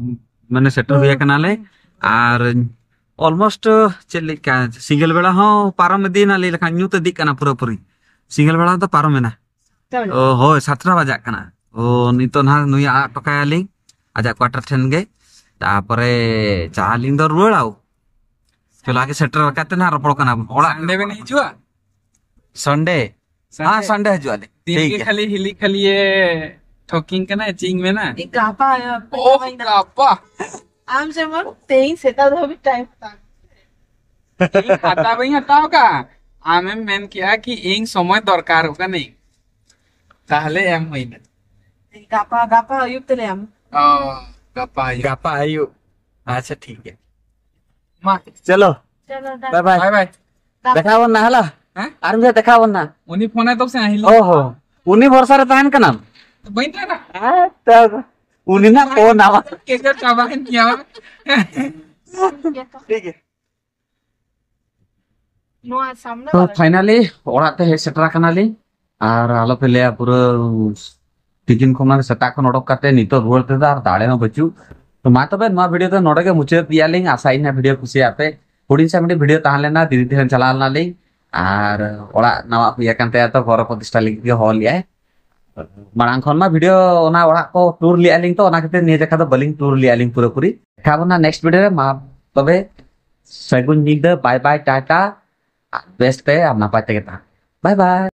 ᱢᱟᱱᱮ, ᱥᱮᱴᱮᱨ ᱦᱩᱭ ᱟᱠᱟᱱᱟᱞᱮ᱾ ᱟᱨ ᱚᱞᱢᱳᱥᱴ ᱪᱮᱫ ᱞᱮᱠᱟ, ᱥᱤᱸᱜᱮᱞ ᱵᱮᱲᱟ ᱦᱚᱸ ᱯᱟᱨᱚᱢ ᱤᱫᱤᱭᱮᱱᱟ, ᱞᱟᱹᱭ ᱞᱮᱠᱷᱟᱱ ᱧᱩᱛ ᱤᱫᱤᱜ ᱠᱟᱱᱟ ᱯᱩᱨᱟᱹᱯᱩᱨᱤ᱾ ᱥᱤᱸᱜᱮᱞ ᱵᱮᱲᱟ ᱫᱚ ᱯᱟᱨᱚᱢᱮᱱᱟ᱾ ᱚ, ᱦᱳᱭ, ᱥᱟᱛᱴᱟ ᱵᱟᱡᱟᱜ ᱠᱟᱱᱟ᱾ ᱚ, ᱱᱤᱛᱚᱜ ᱱᱟᱦᱟᱜ ᱱᱩᱭ ᱟᱲᱟᱜ ᱦᱚᱴᱚ ᱠᱟᱭᱟᱞᱤᱧ ᱟᱡᱟᱜ ᱠᱣᱟᱴᱟᱨ ᱴᱷᱮᱱ ᱜᱮ᱾ ᱛᱟᱯᱚᱨᱮ ᱪᱟᱞᱟᱜ ᱟᱹᱞᱤᱧ ᱫᱚ ᱨᱩᱣᱟᱹᱲ ᱟᱣ᱾ ᱪᱚᱞᱚ, ᱟᱜᱮ ᱥᱮᱴᱮᱨ ᱠᱟᱛᱮ ᱱᱟᱦᱟᱜ ᱨᱚᱯᱚᱲ ᱠᱟᱱᱟ ᱵᱚᱱ᱾ ᱚᱲᱟᱜ ᱥᱟᱱᱰᱮ ᱵᱮᱱ ᱦᱤᱡᱩᱜᱼᱟ? ᱥᱟᱱᱰᱮ? ᱥᱟᱱᱰᱮ᱾ ᱦᱮᱸ, ᱥᱟᱱᱰᱮ ᱦᱤᱡᱩᱜ ᱟᱞᱮ᱾ ᱫᱤᱱ ᱴᱷᱤᱠ ᱜᱮ ᱜᱮᱭᱟ᱾ ᱠᱷᱟᱹᱞᱤ ᱦᱤᱞᱤ ᱠᱷᱟᱹᱞᱤ ᱮ ᱴᱷᱚᱠᱤᱝ ᱠᱟᱱᱟ, ᱪᱮᱫ ᱤᱧ ᱢᱮᱱᱟ? ᱜᱟᱯᱟ ᱦᱩᱭᱩᱜᱼᱟ᱾ ᱳᱦ, ᱜᱟᱯᱟ᱾ ᱟᱢ ᱡᱮᱢᱚᱱ ᱛᱮᱦᱮᱧ ᱥᱮᱛᱟᱜ ᱫᱷᱟᱹᱵᱤᱡ ᱴᱟᱭᱤᱢ ᱦᱟᱛᱟᱣ᱾ ᱤᱧ ᱦᱟᱛᱟᱣ ᱵᱟᱹᱧ ᱦᱟᱛᱟᱣ ᱠᱟᱜᱼᱟ, ᱟᱢᱮᱢ ᱢᱮᱱ ᱠᱮᱜᱼᱟ ᱠᱤ ᱤᱧ ᱥᱚᱢᱚᱭ ᱫᱚᱨᱠᱟᱨᱚᱜ ᱠᱟᱹᱱᱟᱹᱧ, ᱛᱟᱦᱞᱮ ᱮᱢ ᱦᱩᱭᱱᱟ᱾ ᱜᱟᱯᱟ, ᱜᱟᱯᱟ ᱟᱹᱭᱩᱵ ᱛᱮᱞᱮ ᱮᱢ᱾ ᱚ, ᱜᱟᱯᱟ ᱟᱹᱭᱩᱵ᱾ ᱜᱟᱯᱟ ᱟᱹᱭᱩᱵ᱾ ᱟᱪᱪᱷᱟ, ᱴᱷᱤᱠ ᱜᱮᱭᱟ᱾ ᱢᱟ᱾ ᱪᱚᱞᱚ᱾ ᱪᱚᱞᱚ, ᱫᱟ᱾ ᱵᱟᱭ ᱵᱟᱭ᱾ ᱵᱟᱭ ᱵᱟᱭ᱾ ᱫᱟ᱾ ᱫᱮᱠᱷᱟᱣ ᱵᱚᱱ ᱱᱟ, ᱦᱮᱞᱟ᱾ ᱦᱮᱸ? ᱟᱨ ᱢᱤᱫ ᱫᱷᱟᱣ ᱫᱮᱠᱷᱟᱣ ᱵᱚᱱ ᱱᱟ᱾ ᱩᱱᱤ ᱯᱷᱳᱱᱟᱭ ᱛᱚ ᱥᱮ ᱦᱤᱞᱳᱜ᱾ ᱚ ᱦᱚ᱾ ᱩᱱᱤ ᱵᱷᱚᱨᱥᱟ ᱨᱮ ᱛᱟᱦᱮᱱ ᱠᱟᱱᱟᱢ? ᱵᱟᱹᱧ ᱛᱟᱦᱮᱱᱟ᱾ ᱦᱮᱸ, ᱛᱚ ᱩᱱᱤ ᱱᱟ ᱯᱷᱳᱱ ᱟᱢᱟ᱾ ᱠᱮᱡᱮᱨ ᱪᱟᱵᱟᱭᱮᱱ ᱛᱤᱧᱟ᱾ ᱴᱷᱤᱠ ᱜᱮᱭᱟ᱾ ᱱᱚᱣᱟ ᱥᱟᱢᱱᱟ ᱛᱚ, ᱵᱟᱞᱟ᱾ ᱯᱷᱟᱭᱱᱟᱞᱤ ᱚᱲᱟᱜ ᱛᱮ ᱦᱮᱡ ᱥᱮᱴᱮᱨ ᱟᱠᱟᱱᱟᱞᱤᱧ᱾ ᱟᱨ ᱟᱞᱚᱯᱮ ᱞᱟᱹᱭᱟ, ᱯᱩᱨᱟᱹ ᱛᱤᱠᱤᱱ ᱠᱷᱚᱱ, ᱢᱟᱱᱮ, ᱥᱮᱛᱟᱜ ᱠᱷᱚᱱ ᱚᱰᱚᱠ ᱠᱟᱛᱮ ᱱᱤᱛᱚᱜ ᱨᱩᱣᱟᱹᱲ ᱛᱮᱫᱚ ᱟᱨ ᱫᱟᱲᱮ ᱦᱚᱸ ᱵᱟᱹᱪᱩᱜ᱾ ᱛᱚ, ᱢᱟ ᱛᱚᱵᱮ, ᱱᱚᱣᱟ ᱵᱷᱤᱰᱤᱭᱳ ᱫᱚ ᱱᱚᱰᱮ ᱜᱮ ᱢᱩᱪᱟᱹᱫ ᱮᱫᱼᱟ ᱞᱤᱧ᱾ ᱟᱥᱟᱭᱟᱹᱧ ᱱᱟᱦᱟᱜ ᱵᱷᱤᱰᱤᱭᱳ ᱠᱩᱥᱤᱭᱟᱜ ᱯᱮ᱾ ᱦᱩᱰᱤᱧ ᱥᱮ ᱢᱤᱫᱴᱤᱡ ᱵᱷᱤᱰᱤᱭᱳ ᱛᱟᱦᱮᱸ ᱞᱮᱱᱟ, ᱫᱤᱫᱤ ᱴᱷᱮᱱ ᱪᱟᱞᱟᱣ ᱞᱮᱱᱟᱞᱤᱧ᱾ ᱟᱨ ᱚᱲᱟᱜ ᱱᱟᱣᱟ ᱠᱚ ᱤᱭᱟᱹ ᱠᱟᱱ ᱛᱟᱭᱟ, ᱛᱚ ᱜᱷᱚᱨ ᱯᱨᱚᱛᱤᱥᱴᱷᱟ ᱞᱟᱹᱜᱤᱫ ᱜᱮ ᱦᱚᱦᱚ ᱞᱮᱫᱼᱟᱭ᱾ ᱢᱟᱲᱟᱝ ᱠᱷᱚᱱ ᱢᱟ ᱵᱷᱤᱰᱤᱭᱳ ᱚᱱᱟ ᱚᱲᱟᱜ ᱠᱚ ᱴᱩᱨ ᱞᱮᱫᱼᱟ ᱞᱤᱧ, ᱛᱚ ᱚᱱᱟ ᱠᱷᱟᱹᱛᱤᱨ ᱱᱤᱭᱟᱹ ᱡᱮᱠᱷᱟ ᱫᱚ ᱵᱟᱹᱞᱤᱧ ᱴᱩᱨ ᱞᱮᱫᱼᱟ ᱞᱤᱧ ᱯᱩᱨᱟᱹᱯᱩᱨᱤ᱾ ᱫᱮᱠᱷᱟ ᱵᱚᱱᱟ ᱱᱮᱠᱥᱴ ᱵᱷᱤᱰᱤᱭᱳ ᱨᱮ᱾ ᱢᱟ ᱛᱚᱵᱮ, ᱥᱟᱹᱜᱩᱱ ᱧᱤᱫᱟᱹ, ᱵᱟᱭ ᱵᱟᱭ, ᱴᱟᱴᱟ᱾ ᱟᱨ ᱵᱮᱥ ᱛᱮ ᱟᱨ ᱱᱟᱯᱟᱭ ᱛᱮᱜᱮ ᱛᱟᱦᱮᱱ᱾ ᱵᱟᱭ ᱵᱟᱭ᱾